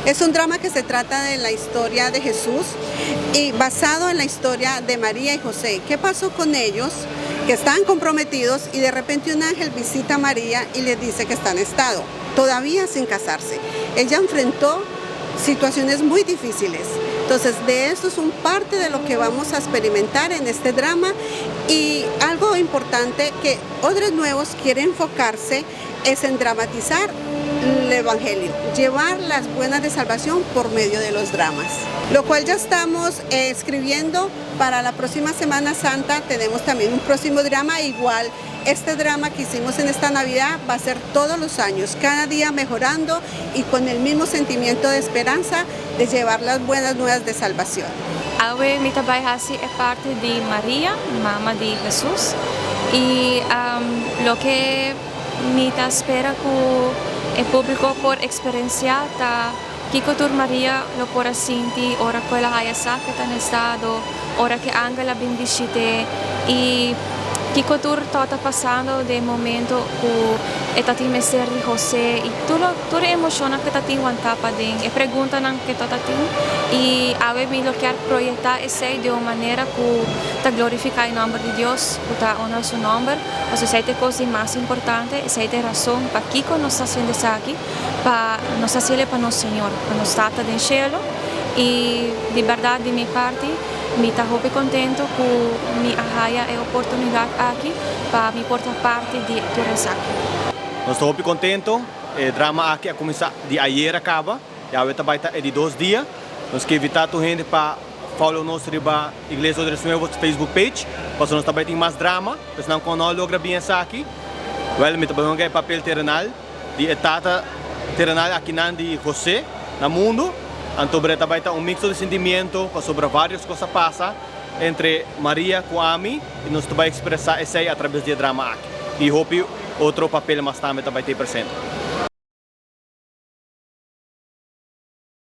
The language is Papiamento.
Es un drama que se trata de la historia de Jesús y basado en la historia de María y José. ¿Qué pasó con ellos? Que estaban comprometidos y de repente un ángel visita a María y le dice que está en estado, todavía sin casarse. Ella enfrentó situaciones muy difíciles. Entonces, de esto es un parte de lo que vamos a experimentar en este drama y algo importante que Odres Nuevos quiere enfocarse es en dramatizar el Evangelio, llevar las buenas de salvación por medio de los dramas, lo cual ya estamos escribiendo para la próxima Semana Santa. Tenemos también un próximo drama igual. Este drama que hicimos en esta Navidad va a ser todos los años, cada día mejorando y con el mismo sentimiento de esperanza de llevar las buenas nuevas de salvación. Awe mi ta bay hasi e parti di Maria, mama di Jesus. Y loke mi ta spera cu e publico por experiencia ta kico tur Maria lo por a sinti ora cu el a haya sa cu ta na estado, ora cu angel a bin bishit'e y kico tur ta pasando den momento cu e tatin mester di José y tur emocion cu tatin wanta paden, e preguntanan cu tatin y awe mi lo kier proyecta esey di un manera cu ta glorifica e nomber di Dios, cu ta honra su nomber. Pasobra esey ta e cos mas importante, esey ta e rason pakico nos ta haciendo esaki, pa nos haci'e pa nos Señor, pa nos Tata den cielo. Y di berdad, di mi parti, mi ta hopi contento cu mi a haya e oportunidad aki pa mi por ta parti di tur esaki. Nos ta hopi contento, e drama aki a cuminsa di ayera caba, y awe tambe ta di 2 dia. Nos kier invita tur hende pa follow nos riba Iglesia Odres Nuevos Facebook page, pa nos tambe tin mas drama, pues nan no logra bin aki. Well, mi tambe e papel terenal, di e tata terenal aki nan di José, na mundo. Anto tambe ta un mix di sentimento, pasobra varios cos a pasa entre Maria cu ami, y nos tambe expresa esey atraves di e drama aki. Y hopi otro papel mas tambe tambe ta presente.